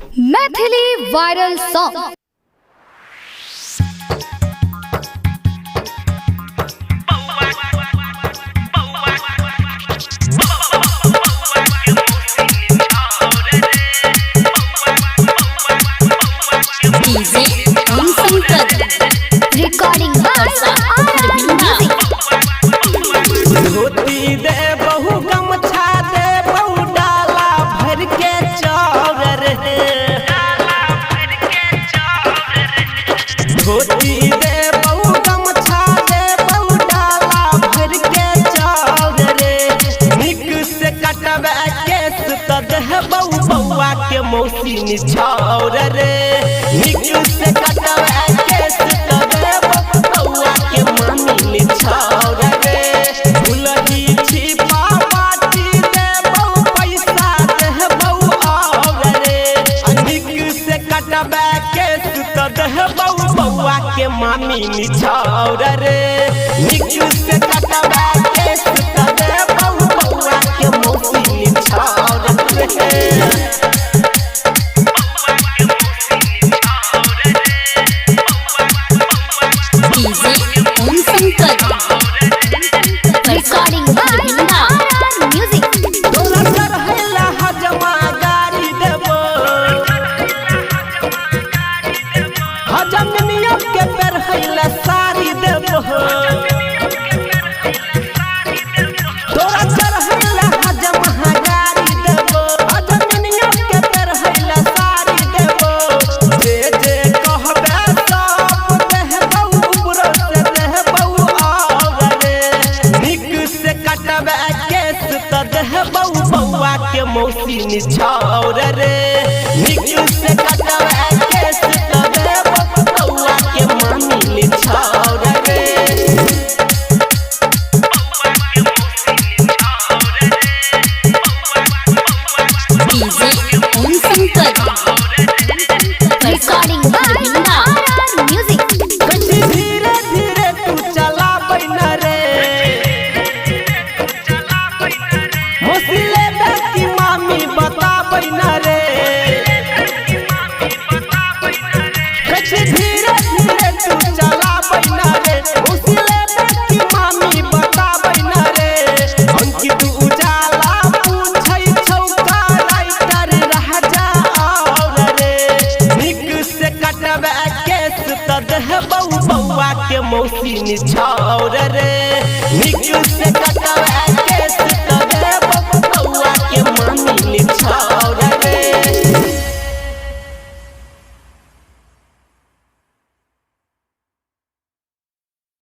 Maithili viral song. DJ Om Shankar. Recording by RR Music. धोती दे बहु गमछा दे बहु डाला भर के चाउर रे। धोती दे बहु गमछा दे बहु डाला भर के चाउर रे। निक से कटबे केस त देह बहु बउआ के मौसी निछाउर रे। निक से कटबे केस त देह बउआ के मामी निछाउर रे। फुलही छिपा बाटी दे बहु पैसा देह बहु और रे। निक से कटबे केस त देह बहु बउआ के मामी निछाउर रे। निक से कटबे केस त देह बहु बउआ के मौसी निछाउर रे। DJ Om Shankar. Recording by RR Music. तोरा चढ़ैला हजमा गाड़ी देबो, हजमनिया के पेरहैला साड़ी देबो। तोरा चढ़ैला हजमा गाड़ी देबो, हजमनिया के पेरहैला साड़ी देबो। जे जे कहबे सब देहबौ, उपरो से देहबौ और रे। निक से कटबे केस त देहबौ बउआ के मौसी निछाउर रे। निक से कटबे केस त देहबौ बउआ के मामी निछाउर रे। DJ Om Shankar. Recording by RR Music. कथी धीरे धीरे तू चलाबै न रे, मौसी लेबे की मामी बताबै न रे। कथी धीरे धीरे तू चलाबै न रे, मौसी लेबे की मामी बताबै न रे। अंकित उजाला पूछै छौ का राइटर राजा और रे। निक से कटबे केस त देहबौ बउआ के मौसी निछाउर।